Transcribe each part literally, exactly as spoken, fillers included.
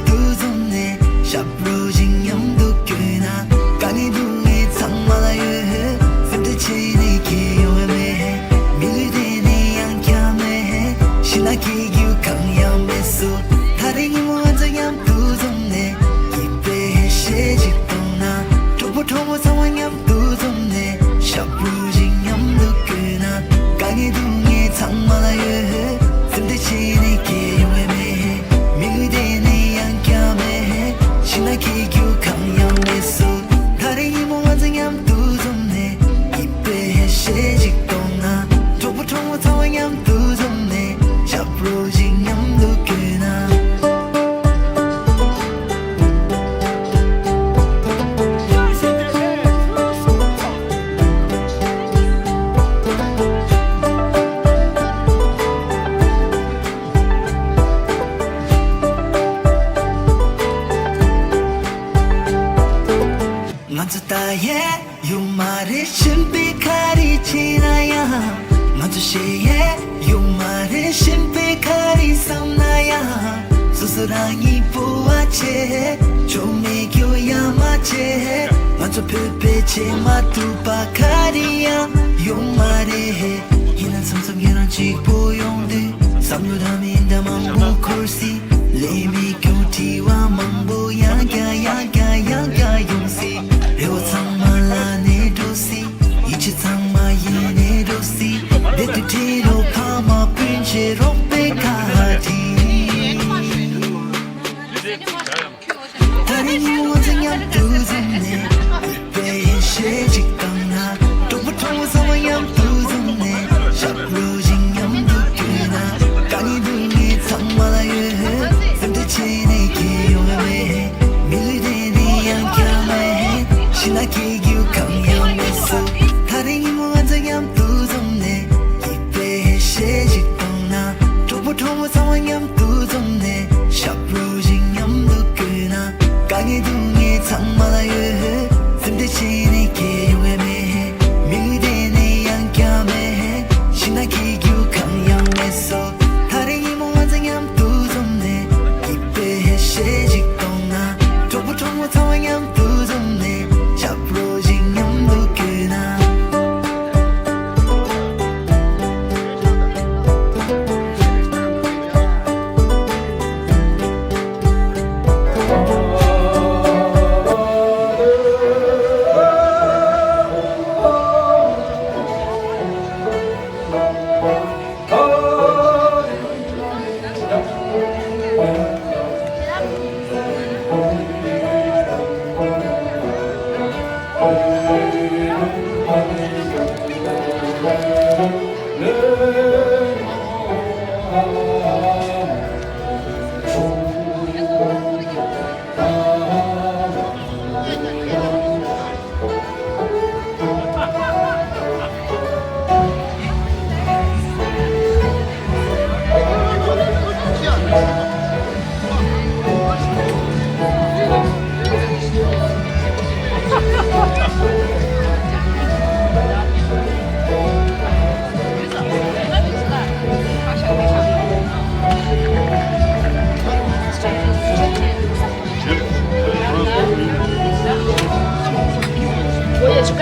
དུ་འཛོམས་ནས་ཞབས་བྲོ་ཞིག་མཉམ་དུ་བརྐྱངས་ན། དཀའ་ངལ་སྡུག་བསྔལ་ཚང་མ་ལ་ཡོད། སེམས་ཁྲལ་བྱས་ནས་ཁྱད་ཡོང་བ་མེད། མི་ལུས་དེ་ནི་ཡང་བསྐྱར་མེད། ཕྱི་ལ་སྐྱེ་རྒྱུ་གང་ཡང་མེད་སོ། ད་རེས་ཉིན་མོ་ང་ཚོ་མཉམ་དུ་འཛོམས་ནས་སྐྱིད་པའི་ཧེ་ཤེས་ཅིག་གཏོང་ན། གྲོགས་པོ་གྲོགས་མོ་ཚང་མ་མཉམ་དུ་འཛོམས་ནས་ཞབས་བྲོ་ཞིག་མཉམ་དུ་བརྐྱངས་ན། དཀའ་ངལ་སྡུག་བསྔལ་ཚང་མ་ལ་ཡོད། སེམས་ཁྲལ་བྱས་ནས་ཁྱད་ཡོང་བ་མེད། མི་ལུས་དེ་ནི་ཡང་བསྐྱར་མེད། ཕྱི་ལ་སྐྱེ་རྒྱུ་གང་ཡང་མེད་སོ། ད་རེས་ཉིན་མོ་ང་ཚོ་མཉམ་དུ་འཛོམས་ནས་སྐྱིད་པའི་ཧེ་ཤེས་ཅིག་གཏོང་ན། གྲོགས་པོ་གྲོགས་མོ་ཚང་མ་མཉམ་དུ་འཛོམས་ནས་ཞབས་བྲོ་ཞིག་མཉམ་དུ་བརྐྱངས་ན། ང་ཚོ་ད་ཡས་ཡོད་མ་རེད། གཞན་པས་ག་རེ་བྱས་ན་ཡང་། ང་ཚོ་ཞེ་ཡས་ཡོད་མ་རེད། གཞན་པས་ག་རེ་བསམ་ན་ཡང་། སོ་སོ་རང་ཉིད་སྤོབས་པ་བྱེད། ཆོ་མེད་སྐྱོ་ཡ་མ་བྱེད། ང་ཚོ་བོད་པའི་ཆེས་མ་ཐུབ་པ་ག་རེ་ཡང་ཡོད་མ་རེད། ཡིན་ན་མཚམས་མཚམས་ཁྱེད་རང་གཅིག་པོ་ཡོང་དུས། བསམ་བློ་འདྲ་མིན་འདྲ་མང་པོ་འཁོར་སྲིད། ལས་མེད་སྐྱོ་དྲི་བ་མང་པོ་ཡང་བསྐྱར་ཡང་བསྐྱར་ཡང་བསྐྱར་ཡོང་སྲིད། རེ་བ་ཚང་མ་བརླག་ནས་འགྲོ་སྲིད། ཡིད་ཆེས་ཚང་མ་ཡལ་ནས་འགྲོ་སྲིད། བདེ་སྡུག་འཕྲད་རོགས། ཕ་མ་སྤུན་མཆེད་རོགས་པའི་ཁ་བྲིས། ད་རེས་ཉིན་མོ་ང་ཚོ་མཉམ་དུ་འཛོམས་ནས། དཔེ་ཤེས་ཅིག་བཏང་ན། གྲོགས་པོ་གྲོགས་མོ་ཚང་མ་མཉམ་དུ་འཛོམས་ནས། ཞབས་བྲོ་ཞིག་མཉམ་དུ་བརྐྱངས་ན། དཀའ་ངལ་སྡུག་བསྔལ་ཚང་མ་ལ་ཡོད། སེམས་ཁྲལ་བྱས་ནས་ཁྱད་ཡོང་བ་མེད། མི་ལུས་དེ་ནི་ཡང་བསྐྱར་མེད། ཕྱི་ལ་སྐྱེ་རྒྱུ་གང་ཡང་མེད་སོ། ད་རེས་ཉིན་མོ་ང་ཚོ་མཉམ་དུ་འཛོམས་ནས། སྐྱིད་པའི་ཤེས་ཅིག་གཏོང་ན། གྲོགས་པོ་གྲོགས་མོ་ཚང་མ་མཉམ་དུ་འཛོམས་ནས། ཞབས་བྲོ་ཞིག་མཉམ་དུ་བརྐྱངས་ན། དཀའ་ངལ་སྡུག་བསྔལ་ཚང་མ་ལ་ཡོད། སེམས་ཁྲལ་བྱས་ནས་ཁྱད་ཡོང་བ་མེད། མི་ལུས་དེ་ནི་ཡང་བསྐྱར་མེད། ཕྱི་ན་སྐྱེ་རྒྱུ་གང་ཡང་མེད་སོ། ད་རེས་ཉིན་མོ་ང་ཚོ་མཉམ་དུ་འཛོམས་ནས། སྐྱིད་པའི་ཧེ་ཤེས་ཅིག་གཏོང་ན། གྲོགས་པོ་གྲོགས་མོ་ཚང་མ་མཉམ་དུ་འཛོམས་ནས། ཞབས་བྲོ་ཞིག་མཉམ་དུ་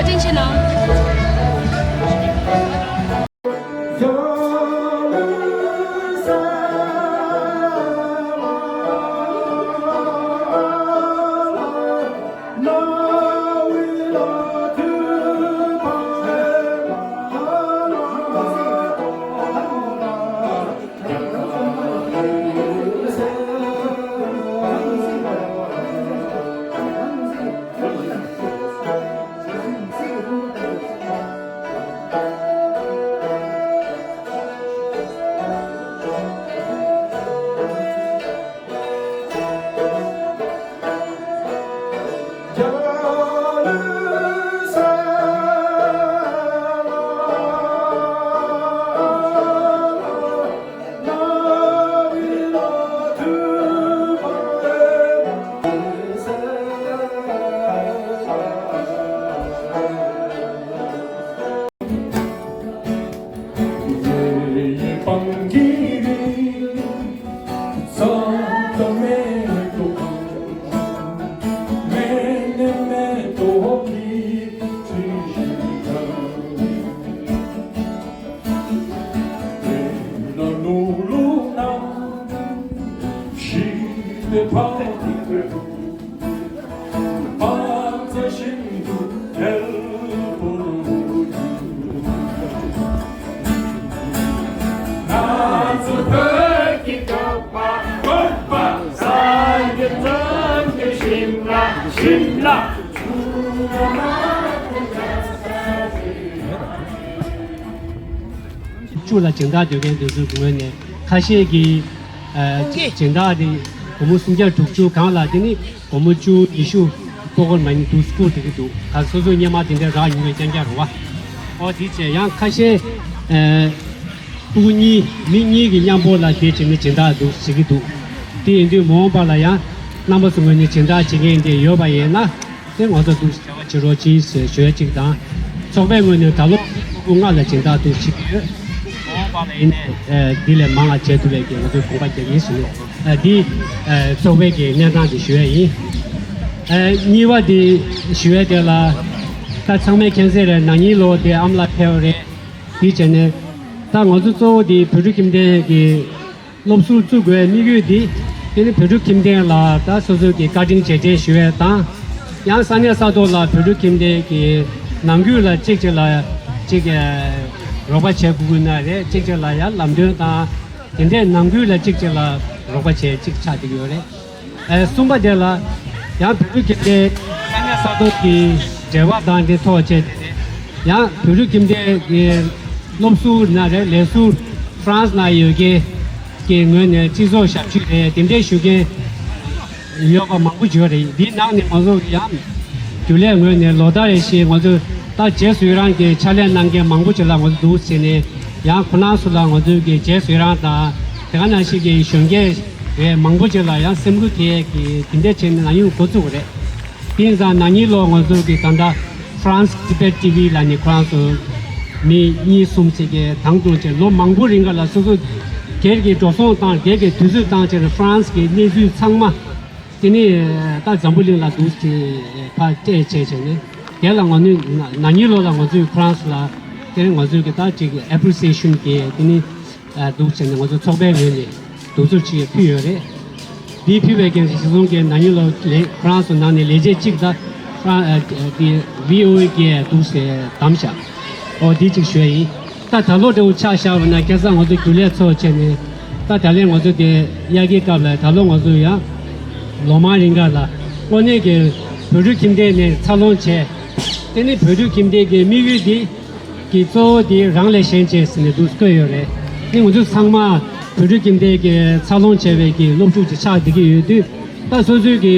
བརྐྱངས་ན། བཅུ་ལ་སྦྱིན་བདག་སྡོད་མཁན་དེ་ཚོའི་ངོས་ནས་ཁ་ཤས་ཀྱིས་ཨ་སྦྱིན་བདག་དེ་སྒོར་མོ་སུམ་བརྒྱ་དྲུག་ཅུ་གང་ལ་དེ་ནི་སྒོར་མོ་བཅུ་ཉི་ཤུ་ལྷག་མ་ནི་འདུག་བསྐུར་བསྡད་ཀྱི་འདུག་ག་སོ་སོའི་སྔོན་མ་དེ་འདྲའི་རག་མྱོང་བའི་རྐྱང་རྐྱང་རེད་བ། ཨོ་དེ་བྱས་ཡང་ཁ་ཤས་ཨ་སྤུ་གུ་གཉིས་མི་གཉིས་ཀྱི་མཉམ་པོ་ལ་དེ་བྱས་ནས་སྦྱིན་བདག་འདུག་བྱེད་ཀྱི་འདུག་དེ་ཡིན་དུས་མ་འོངས་པ་ལ་ཡང་རྣམ་པ་ཚོ་ངོས་ནས་སྦྱིན་བདག་བྱེད་མཁན་དེ་ཡོད་པ་ཡིན་ན། དེ་ང་ཚོ་འདུག་བྱ་བ་བྱེད་རོགས་གྱིས་ཞེས་ཞུ་ཡ་གཅིག་དང་། ཚོགས་པའི་ངོས་ནས་ད་ལོ་སྤུ་གུ་ལྔ་ལ་སྦྱིན་བདག་འདུག་བྱེད་ཀྱི་ཡོད། མ་འོངས་པ་ལ་ཡིན་ནའི་འདི་ལས་མང་བ་བྱེད་ཐུབ་པའི་གི་ང་ཚོས་དགོངས་པ་རྒྱག་གི་ཡིན་ཞུ་ནས། འདི་ཚོགས་པའི་གི་གནས་སྟངས་དེ་ཞུ་ཡ་ཡིན། གཉིས་པ་དེ་ཞུ་ཡ་དེ་ལ་ད་ཚང་མས་མཁྱེན་གསལ་རེད། ན་ནིང་ལོ་དེ་ཨ་མ་ལགས་ཕེབས་པ་རེད། དེ་བྱས་ནས་ད་ང་ཚོ་གཙོ་བོ་དེ་བོད་ཕྲུག་ཁྱིམ་སྡེ་གི་སློབ་ཟུར་བཙུགས་དགོས་དམིགས་ཡུལ་འདི། དེ་ནི་བོད་ཕྲུག་ཁྱིམ་སྡེ་ལ་ད་སོ་སོའི་གི་བཀའ་དྲིན་རྗེས་དྲན་ཞུ་ཡས་དང་། ཡང་ས་གནས་ས་ཐོག་ལ་བོད་ཕྲུག་ཁྱིམ་སྡེ་གི་ནང་ཁུལ་ལ་གཅིག་གཅིག་ལ་གཅིག་རོགས་པ་བྱེད་དགོས་ཀྱི་ན་རེད། གཅིག་གཅིག་ལ་ཡང་ལམ་སྟོན་དང་། དེ་འདྲའི་ནང་ཁུལ་ལ་གཅིག་གཅིག་ལ་རོགས་པ་བྱེད་གཅིག་ཆགས་བསྡད་ཀྱི་ཡོད་རེད། ཨེ་གསུམ་པ་དེ་ལ་ཡང་བོད་ཕྲུག་ཁྱིམ་སྡེ་ས་གནས་ས་ཐོག་གི་འབྲེལ་བ་དང་དེ་ཐོག་བྱས་ཏེ། ཡང་བོད་ཕྲུག་ཁྱིམ་སྡེ་གི་སློབ་ཟུར་ན་རེད། ལས་ཟུར་ཧྥ་རན་སི་ན་ཡོད་མཁན་གྱི་ངོས་ནས་སྤྱི་ཚོགས་ཞབས་ཞུ་རེད། དེ་འདྲའི་ཞུ་མཁན་ཡོད་པ་མང་པོ་ཡོད་རེད། འདིའི་ནང་ནས་ང་ཚོ་ཡང་རྒྱུན་ལས་ངོས་ནས་ལོ་ལྟར་རེ་བཞིན་ང་ཚོ་ད་རྗེས་སུ་ཡི་རང་གི་ཕྱག་ལས་གནང་མཁན་མང་པོ་ཅིག་ལ་ང་ཚོ་འདུག་བྱས་ནས། ཡང་ཁོ་རང་ཚོ་ལ་ང་ཚོའི་གི་རྗེས་སུ་ཡི་རང་དང་། དེ་ག་ནང་བཞིན་གྱི་གཞོན་སྐྱེས་རེད། མང་པོ་ཅིག་ལ་ཡང་སེམས་འགུལ་ཐེབས་ཀྱི་དེ་འདྲ་བྱས་ནས་ན་ནིང་འགོ་བཙུགས་པ་རེད། དེ་ཡིན་ཙང་ན་ནིང་ལོ་ང་ཚོ་གི་ད་ལྟ་France Tibet T V ལ་ནི་ཁོ་རང་ཚོ་མི་གཉིས་གསུམ་ཙམ་གྱིས་དང་དུ་བྱས། ལོ་མང་པོ་རིང་ག་ལ་སོ་སོ་སྒེར་གྱི་འགྲོ་སོང་བཏང་། སྒེར་གྱི་དུས་ཚོད་བཏང་བྱས་ནས་ཧྥ་རན་སི་གི་གནས་ཚུལ་ཚང་མ་དེ་ནི་ད་འཛམ་བུ་གླིང་ལ་འདུག་སེ་ཕར་སྤྲད་བྱས་བྱས་ནས། དེ་ལ་ང་ནི་ན་ནིང་ལོ་ལ་ང་ཚོའི་ཧྥ་རན་སི་ལ་དེ་ནི་ང་ཚོའི་གི་ད་ཅིག་appreciation གི་དེ་ནི་འདུག་བྱས་ནས་ང་ཚོ་ཚོགས་པའི་ངོས་ནས་གདུང་འཚོབ་ཅིག་ཕུལ་ཡོད་རེད། འདི་ཕུལ་བའི་རྐྱེན་གྱིས་གཞི་བཟུང་གིས་ན་ནིང་ལོ་ལས་ཧྥ་རན་སི་ནང་ནས་ལས་བྱེད་གཅིག་དང་ཧྥ་རན་གི་བྷི་ཨོ་ཨེ་གིས་འདུག་སེ་བདམས་བཞག་ཨོ་འདི་གཅིག་ཞུ་ཡ་ཡིན། ད་ད་ལོ་འདྲ་བོ་ཆ་བཞག་པ་ན། ཁ་སང་ང་ཚོ་རྒྱུན་ལས་ཚོགས་བྱས་ནས། ད་ད་ལན་ང་ཚོ་དེ་དབྱར་ཁའི་སྐབས་ལ་ད་ལོ་ང་ཚོ་ཡང་ལོ་མང་རིང་ག་ལ་དངོས་གནས་ཀྱི་བོད་ཕྲུག་ཁྱིམ་སྡེ་ནས་འཚར་ལོངས་བྱས། དེ་ནི་བོད་ཕྲུག་ཁྱིམ་སྡེ་གི་དམིགས་ཡུལ་འདི་གི་གཙོ་བོ་དེ་རང་ལས་གཞན་གཅེས་ཟེར་ནས་འདུག་བཀོད་ཡོད་རེད། དེ་ང་ཚོ་ཚང་མ་བོད་ཕྲུག་ཁྱིམ་སྡེ་གི་འཚར་ལོངས་བྱས་པའི་གི་སློབ་ཕྲུག་ཅིག་ཆགས་བསྡད་ཀྱི་ཡོད་དུས། ད་སོ་སོའི་གི་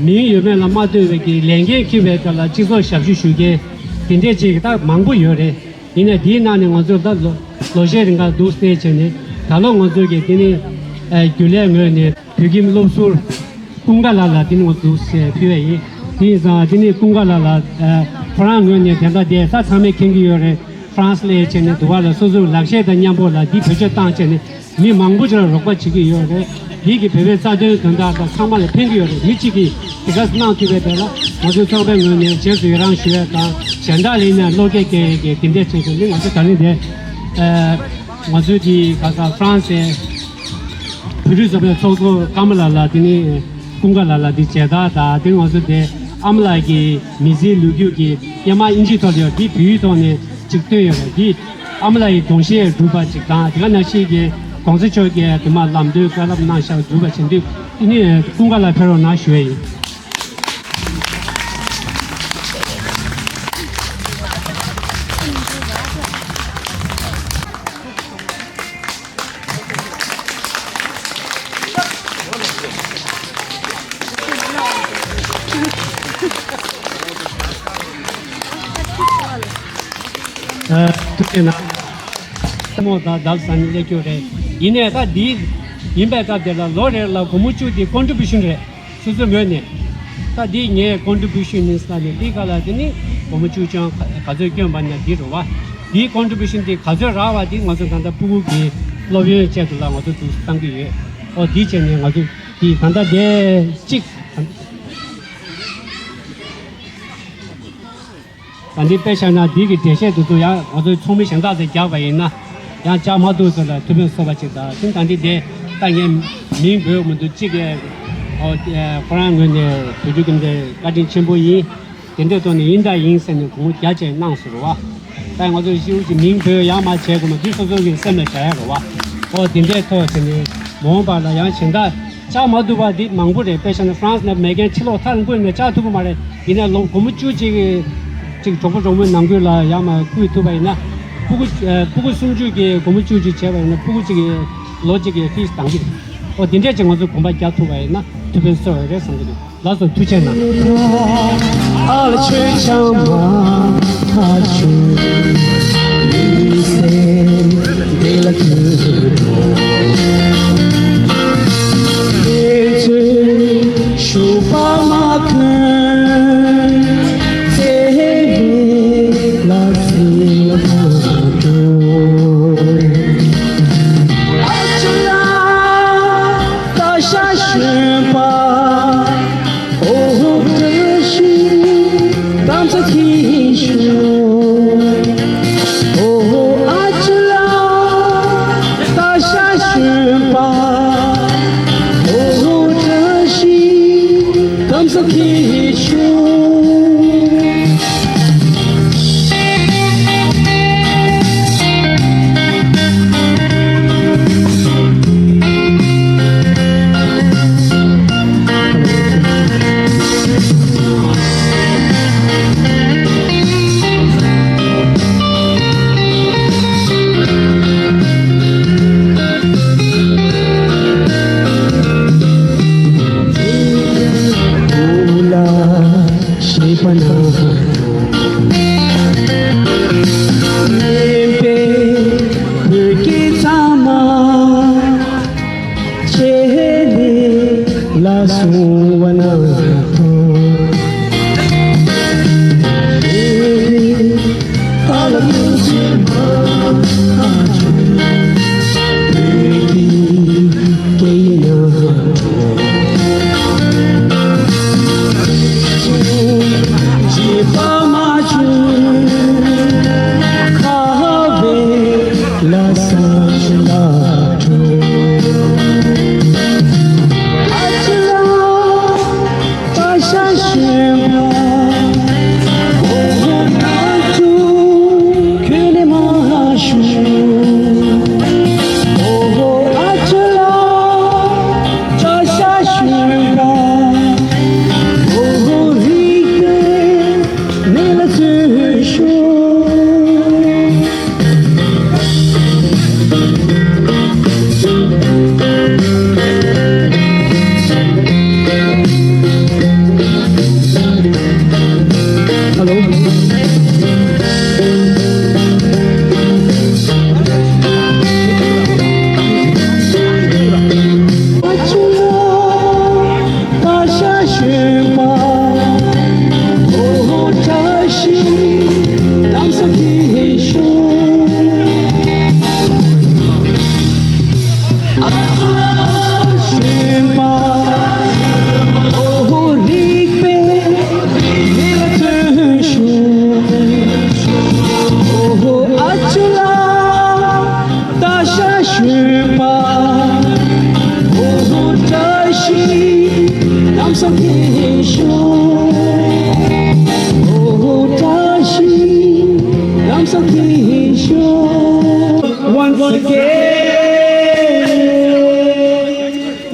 མིང་ཡོད་མེད་ལ་མ་ལྟོས་པའི་གི་ལས་འགན་འཁྱེར་བའི་སྐབས་ལ་སྤྱི་ཚོགས་ཞབས་ཞུ་ཞུ་མཁན་དེ་འདྲས་ཅིག་ད་མང་པོ་ཡོད་རེད། ཡིན་ནའི་དེའི་ནང་ནས་ང་ཚོ་ད་ལོ་ལོ་ཤས་རིང་ག་འདུག་སེ་བྱས་ནས། ད་ལོ་ང་ཚོ་གི་དེ་ནི་ཨ་རྒྱུན་ལས་ངོས་ནས་བོད་ཁྱིམ་སློབ་ཟུར་ཀུན་དགའ་ལགས་ལ་དེ་ནི་ང་ཚོ་འདུག་སེ་ཕུལ་བ་ཡིན། དེ་ཡིན་ཙང་དེ་ནི་ཀུན་དགའ་ལགས་ལ་ཨ་ཁོ་རང་ངོས་ནས་དེ་འདྲ་དེ་ད་ཚང་མས་མཁྱེན་གྱི་ཡོད་རེད། ཧྥ་རན་སི་ལ་བྱས་ནས་འདུག་བ་ལ་སོ་སོའི་ལག་ཤེས་དང་མཉམ་པོ་ལ་འདི་བེད་སྤྱོད་བཏང་བྱས་ནས། མི་མང་པོ་ཅིག་ལ་རོགས་པ་བྱེད་ཀྱི་ཡོད་རེད། འདི་གི་བོད་པའི་རྩ་དོན་དོན་དག་དང་ཚང་མ་ལ་ཕན་གྱི་ཡོད་རེད། མི་གཅིག་གིས་དེ་ག་གནང་ཐུབ་པའི་དེ་ལ་ང་ཚོའི་ཚོགས་པའི་ངོས་ནས་རྗེས་སུ་ཡི་རང་ཞུ་ཡས་དང་། གཞན་དག་ལ་ཡིན་ན་བློ་སྐྱེད་སྐྱེ་ཡས་ཀྱི་དེ་འདྲས་བྱེད་དགོས། འདི་ང་ཚོ་ད་རིང་འདི་ཨ་ང་ཚོའི་འདི་ག་ས་ཧྥ་རན་སིའི་བོད་རིགས་ཚོགས་པའི་ཚོགས་གཙོ་ཀརྨ་ལགས་ལ་དེ་ནི་ཀུན་དགའ་ལགས་ལ་འདི་མཇལ་དར་དང་། དེ་ང་ཚོ་འདི་ཨ་མ་ལགས་ཀྱི་མི་ཚེའི་ལོ་རྒྱུས་ཀྱི་སྙན་མ་ཨིན་ཇིའི་ཐོག་ལ་ཡོད། འདི་བོད་ཡིག་ཐོག་ནས་ཅིག་བཏོན་ཡོད་རེད། འདི་ཨ་མ་ལགས་ཡི་དགོངས་བཞེད་འགྲུབ་པ་ཅིག་དང་། དེ་ག་ནང་བཞིན་གྱི་གོང་ས་མཆོག་གིས་དེ་མ་ལམ་སྟོན་བཀའ་སློབ་གནང་བཞག་འགྲུབ་པ་བྱེད་དུས། དེ་ནས་ཀུན་དགའ་ལགས་ཕེབས་རོགས་གནང་ཞུ་ཡས་ཡིན། ཐུགས་རྗེ་གནང་། ཐལ་མོ་དང་འདབ་ས་ནས་སླེབས་རྒྱུ་རེད། ཡིན་ནའི་ད་འདི་ཡིན་པའི་སྐབས་དེ་ལ་ལོ་རེ་ལ་སྒོར་མོ་བཅུ་དེ་ཀོན་ཊི་བིའུ་ཤན་རེད། སོ་སོའི་ངོས་ནས། ད་འདི་ངའི་ཀོན་ཊི་བིའུ་ཤན་ཡིན་ས་ནས། འདི་ག་ལ་དེ་ནི་སྒོར་མོ་བཅུ་ཅང་ག་ཚོད་བསྐྱོན་པ་ན་འདི་རེད་བ། འདིའི་ཀོན་ཊི་བིའུ་ཤན་དེ་ག་ཚོད་རག་པ་དེ་ང་ཚོ་ད་ལྟ་སྤུ་གུ་གི་སློབ་ཡོན་ཆེད་དུ་ལ་ང་ཚོ་འདུག་བཏང་གི་ཡོད། ཨོ་འདི་བྱས་ནས་ང་ཚོ་འདི་ད་ལྟ་དེ་གཅིག་ད་འདི་དཔེ་བཞག་ན་འདི་གི་འགྲེལ་བཤད་དེ་ཚོ་ཡང་ང་ཚོའི་ཚོགས་མི་གཞན་དག་ཚོས་རྒྱག་པ་ཡིན་ན་ཡང་བཅག་མ་ཐུབ་ཚོད་ལ་ཐུགས་ཕན་གསོས་པ་ཅིག་དང་། དེ་ད་འདི་དེ་ད་ངས་ མིང་འབོད་མི་འདུག་གཅིག་གིས་ཨོ་ཨེ་ཁོ་རང་ངོས་ནས་བོད་ཕྲུག་ཁྱིམ་སྡེ་བཀའ་དྲིན་ཆེན་པོ་ཡིན། དེ་འདྲའི་ཐོག་ནས་ཡིན་ད་ཡིན་ཟེར་ནས་སྒོར་མོ་བརྒྱ་བྱས་གནང་སོང་རེད་བ། ད་ང་ཚོ་ཤི་བོ་ཅིག་མིང་འབོད་ཡང་མ་བྱས་དགོས་མ་འདི་སོ་སོ་གི་སེམས་ལ་བཞག་ཡ་རེད་བ། ཨོ་དེ་འདྲའི་ཐོག་ཟེར་ནས་མ་འོངས་པ་ལ་ཡང་གཞན་དག་བཅར་མ་ཐུབ་པ་འདི་མང་པོ་རེད། དཔེ་བཞག་ན་ཧྥ་རན་སི་ནང་མེད་མཁན་ཕྱི་ལོགས་ཐག་རིང་པོ་ནས་བཅར་ཐུབ་ཀྱི་མ་རེད། ཡིན་ནའི་ལོ་སྒོར་མོ་བཅུ་གཅིག་གི་ཅིག་གྲོགས་པོ་གྲོགས་མོའི་ནང་ཁུལ་ལ་ཡང་མ་བསྐུར་ཐུབ་པ་ཡིན་ན། ཕྲུ་གུ་ཨ་ཕྲུ་གུ་སུམ་ཅུ་གི་སྒོར་མོ་བཅུ་གཅིག་བྱས་པ་ཡིན་ན་ཕྲུ་གུ་གཅིག་གི་ལོ་གཅིག་གི་ཕིས་འདང་གི་རེད། ཨོ་དེ་འདྲས་ཅིག་ང་ཚོ་གོམ་པ་རྒྱག་ཐུབ་པ་ཡིན་ན་ཐུགས་ཕན་གསོས་པ་རེད་བསམ་གྱི་འདུག་ལགས་སོ། ཐུགས་རྗེ་གནང་། Once again,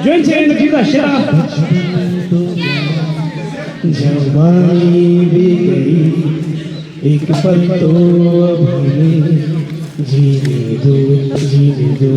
ཡོན་ཆེན་གྱི་ད་ཤེས་ར། जवानी भी गई, एक पल तो अब हमें जीने दो, जीने दो।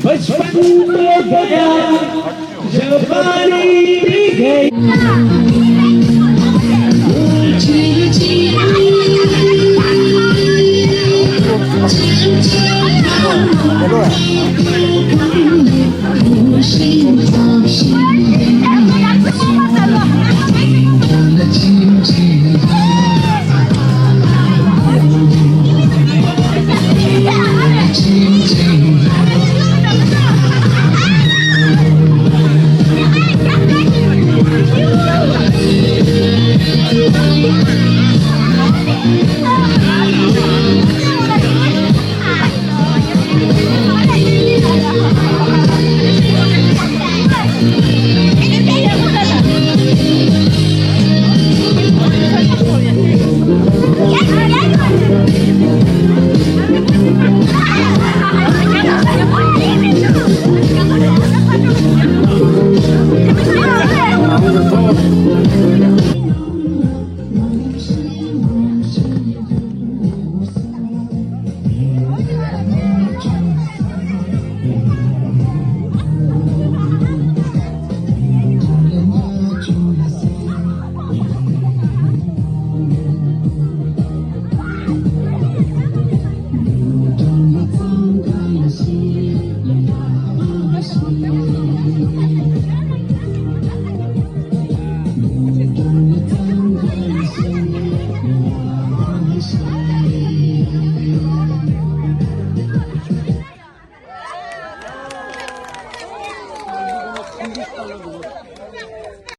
बचपन तो गया, जवानी भी गई।